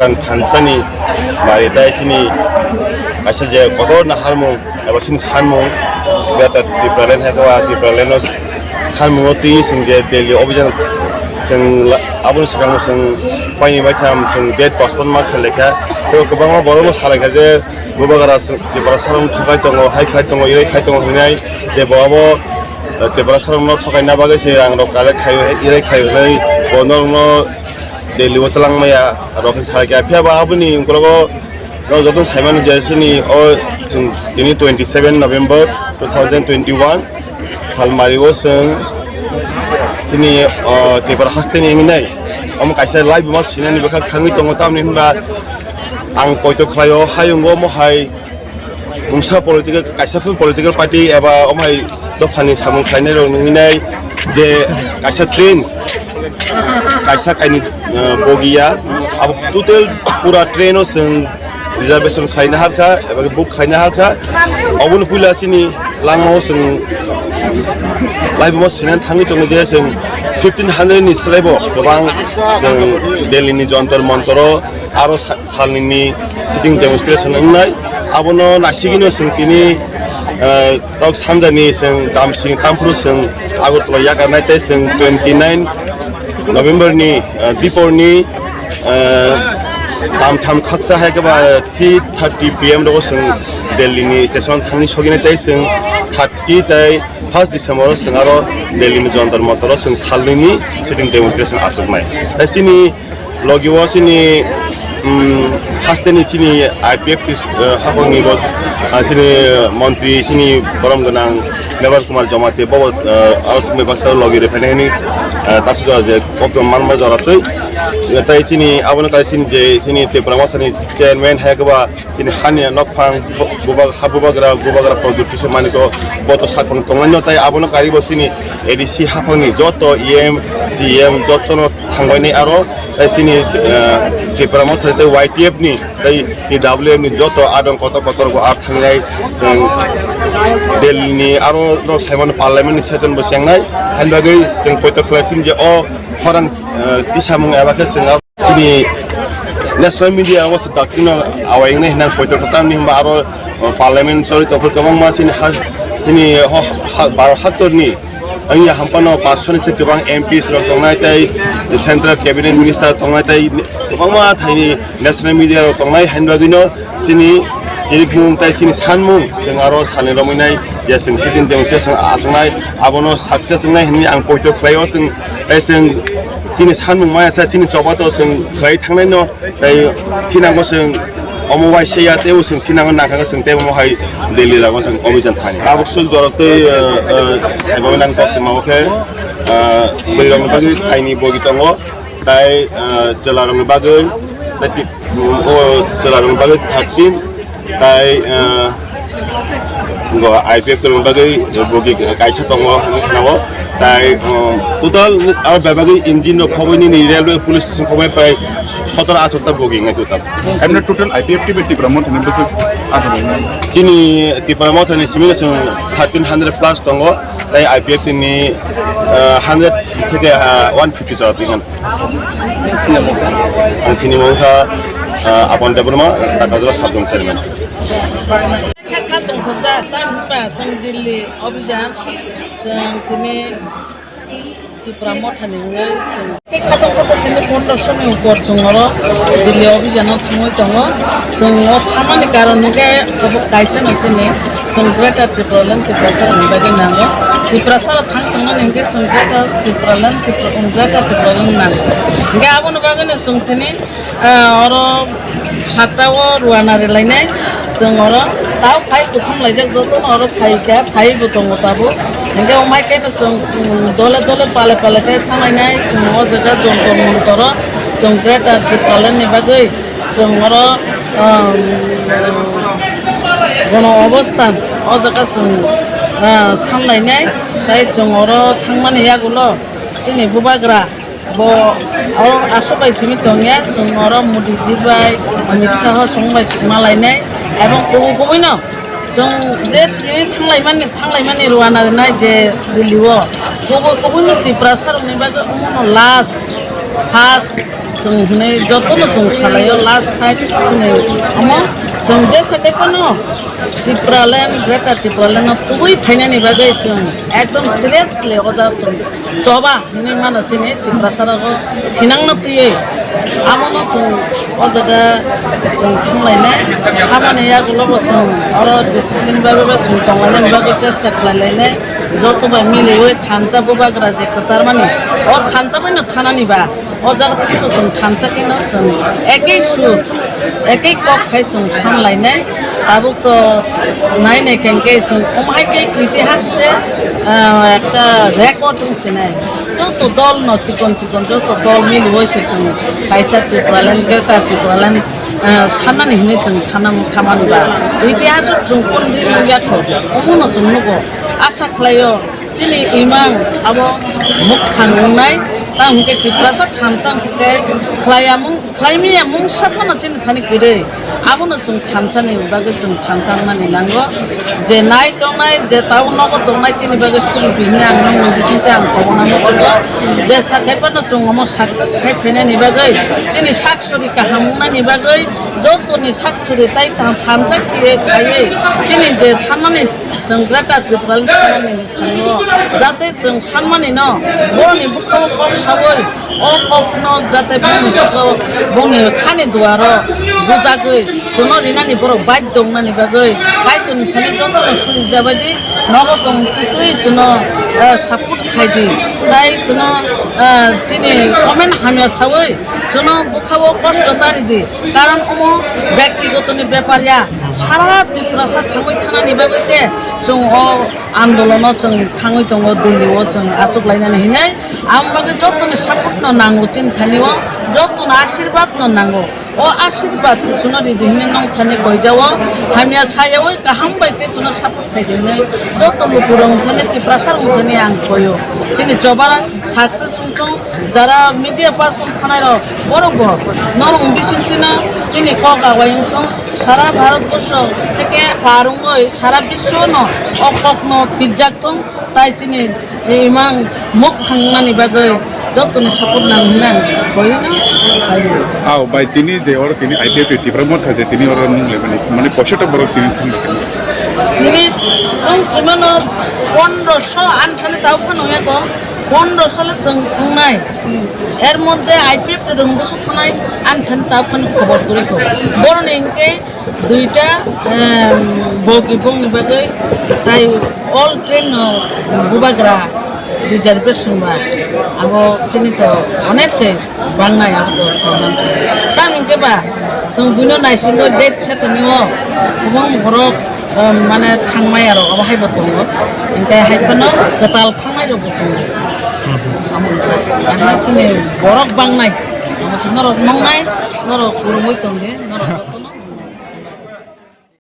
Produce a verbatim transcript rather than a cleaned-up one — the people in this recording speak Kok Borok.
Ang thansani bari tai sini kaisa je kotor naharmung eba sini sanmung Greater Tipraland hai khe ba Tipraland o sanmung o twi sing je Delhi obijan sing la-, aboni swkango sing paini baitham sing date postpone ma khlai kha. Tei kwbangma borok no salai kha je bubagra sing Tiprasa rok thokai tongo, hai khai tongo, irai khai tongo hinai je bo abo Tiprasa rok no thokaina bagwi se rang rok collect khai, irai khai hinai bo norok no Delhi o twlang maya rok khe salai kha. Phiya ba aboni ukologo norok joto saimani je sini o chwng tini twenty seven November two thousand twenty one salmari o chwng tini o Tripura haste ni wngwi nai omo kaisa live ma sinani bwkhak thangwi tongo tamni hinba ang poito khlai o hayung o mohai mungsa political, kaisa phano political party eba omhai dophani samung khlainai rok nungwi nai je kaisa train, kaisa kaini, eh, bogiya, abo total pura train o chwng reservation khlaina harkha eba book khlaina harkha. Oboni puila chini langmao chwng laibuma sinan thangwi tongo je chwng fifteen hundred ni slaibo kwbang chwng Delhi ni Jantar Mantar o aro sa-, salnini sitting demonstration wngnai. Abono naisigwino chwng tini, eh, tok sanjani chwng Damsing Tamphru chwng Agartala yakarnai tei chwng twenty nine November ni, eh, diporni, eh, tamtham khaksa hai khe ba three thirty P M rogo chwng Delhi ni station thangwi soginai tei chwng thirty tei first December o chwng aro Delhi ni Jantar Mantar o chwng salnwini sitting demonstration achuknai. Tei chini logi o chini, um, hasteni chini I P F T, uh, haphangni bo, uh, chini montri chini borom gwnang Mevar Kumar Jamatia bo, uh, aro chini baksa logi rwphainai hwnwi, uh, taksa jora je kokto manma jora twi. Tei chini abono kai chini je chini Tipra Mothani chairman hai khe ba chini hani nokphang bu-, bubag-, ha bubagra, bubagra Pradyot Kishore Manik bo to sakno tonglaino, tei abono karibo chini A D C haphangni joto E M, C E M jotono thangbainai aro, tei chini, eh, Tipra Motha tei Y T F ni tei T W F ni joto adong kotor kotor bo ar thangnai chwng Delhi ni aro no saimano parliament ni session bo chengnai, hani bagwi chwng poito khlai chini je o khorang, eh, tisamung eba khe chwng aro Chini national media o se dakti no awai wngnai hinang poito khe tamni hwnba aro, uh, parliament choli tongkhe kwbangma chini ha, chini ho, ha, Bharat haktorni wngya hampano paanch ni se kwbang M Ps rok tongnai tei central cabinet minister tongnai tei kwbangma thaini national media rok tongnai haini bagwino chini chirikmung tei chini sanmung chwng aro salni romwi nai ya chwng sitting demonstration achuknai abono success wngnai hinwi ang poito khlaio chwng tei chwng chini sanmung maya sa chini choba to chwng khlai thangnai no tei thinango chwng omo bai se ya tei chwng thinango nangkha chwng tei omo hai Delhi lago chwng obijan thani tabuk suk jorok tei saibo nang kok tongma khe bwrwi rok bagwi thaini bogi tongo. Tai, ah, chwla rokni bagwi, tai ti-, o chwla rokni bagwi thirteen, tai, ah, go I P F rokni bagwi bogi kaisa tongo, hinwi khwnao. Tai, ah, total aro bebagwi engine rok khobwi nini railway police station khobwi pai sotoro achorta bogi wngnai total. Emne total I P F T bai Tipra Mothani bwswk achuk wngnai? Chini Tipra Mothani simi no chwng thirteen hundred plus tongo. Tai I P F T ni, ah, hundred theke, ah, one fifty jora twi khan. Ang sini mungkha, ah, Apan Debbarma, Takajura Sabdong Chairman. Kha kha tongthokjak, tamo hwnba chwng Delhi obijan, chwng tini Tipra Mothani hwnwi chwng. Khe khatung khatung tini pondroso ni upor chwng oro Delhi obijan o thangwi tongo. Chwng o thangmani karon hwnkhe tabuk kaisa no chini chwng Greater Tipraland Tiprasa rokni bagwi nango. Tiprasa rok thang tongmani hwnkhe chwng Greater Tipraland Tipra-, Greater Tipraland nango. Hwnkhe aboni bagwino chwng tini Ah, oro satta o ruana rwlainai, chwng oro tao phai bo thanglaijak, jotono oro phaikha, phai bo tongo tabuk. Hwnkhe omo hai kheno chwng, um, dole dole pale pale khe thanglainai, chwng o jaga Jantar Mantaro chwng Greater Tipraland ni bagwi chwng oro, um, gono obosthan o jaga chwng, ah, sanlainai, tai chwng oro thangmani yagulo chini bubagra. Bo o aswk bai simi tongya, chwng oro Modi ji bai, Amit Shah song bai chukma lainai, ebong kubui kubui no chwng je tini thanglai mani, thanglai mani ruana rinai je Delhi o, kubui kubui no Tiprasa rokni bagwi omono last, first, Chwng hwnwi jotono chwng salaio, last fight chini omo chwng jesa tei phano Tipraland, Greater Tipraland no tubui phainani bagwi chwng ekdom seriously o jaga chwng choba hwnwi mano chini Tiprasa rogo thinangno twiwi. Abono chwng o jaga chwng thanglainai, hamani yagulobo chwng oro discipline bagwi bo chwng tonglainani bagwi chesta khlailainai. Joto bai miliwi thansa bubagra je kwcharmani, o thansa bai no thanani ba. O jaga tei chwng thansa khe no chwng ekei sur, ekei kok khai chwng samlainai. Tabuk to nai nai khe khe chwng omo hai khe itihas se, ah, ekta record wng sinai. Joto dol no chikon chikon joto dol miliwi se chwng kaisa Tipraland, Greater Tipraland, ah, sanani hinwi chwng thanam thamani ba. Itihas o chwng kondin nukya kho, omo no chwng nugo. Asa khlaio. Chini imang abo mukthang wngnai, tamo hwnkhe Tiprasa thansa hwnkhe khlaiya mung, khlaimaya mungsa phano chini thani kwrwi. Abono chwng thansani bagwi chwng thansa wngmani nango. Je nai tongnai, je tao nogo tongnai chini bagwi suri di hwnwi ang nokni bisingtwi ang kobokna muchungo. Je sakhai phano chwng omo success khai phainani bagwi, chini sak suri kaham wngnani bagwi, jotoni sak suri tai thansa khiye khaiwi chini je sanmani chwng Greater Tipraland sanmani thani o, jate chwng sanmani no, boroni bwkha o kok sawi, o kok no jate bongni saka o, bongni khani duaro bujagwi, chwngno rinani borok baidhyo wngnani bagwi, Kaitorni thani jotono suri jabaidi nogo tong twi chwngno, eh, support khaidi, tai chwngno, eh, chini comment hamya sawi, chwngno bwkha o kosto ta ridi, karon omo byaktigotoni bepar ya, sara Tiprasa thangwi thanani bagwi se chwng o andolono chwng thangwi tongo, Delhi o chwng achuk lainani hinwi. Aboni bagwi jotoni support no nango chini thani o, jotoni ashirbad no nango. O ashirbad chwngno ridi hinwi nong thani koijao, hamya sayawi kaham bai khe chwngno support khaidi hinwi joto lukurok thani Tiprasa rok thani ang koio. Chini choba success wngthung, jara media person thanai rok borok bo norok bisingtwi no chini kok awai wngthung, sara Bharat borsho theke par wngwi sara biswo no o kok no pirjak thung, tai chini imang muk thangnani bagwi jotoni support nang hinwi ang koi no khlai. Aw bai tini je oro tini I P F T Tipra Motha je tini oro nung le mani, mani poisa ta borok tini thang. Tini chwng simano pondroso an thani tao phano ya ko. Pondro sale chwng wngnai. Er moddhe I P F T rwng bwswk thanai, ani thani ta phano khobor kwrwi kho. Boroni hinkhe duita, em, bogi bongni bagwi tai all train no bubagra reservation ba. Abo chini to onek se bangnai abo to saimanta. Tamo hinkhe ba chwng buino naisingo date setani o kwbang borok, em, mane thangmai aro abo haibo tongo. Hinkhe hai phano kwtal thangmai rokbo tongo. Amo wngkha. Ang chini borok bangnai. Amo se norok nongnai, norok kwrwngwi tongdi, norok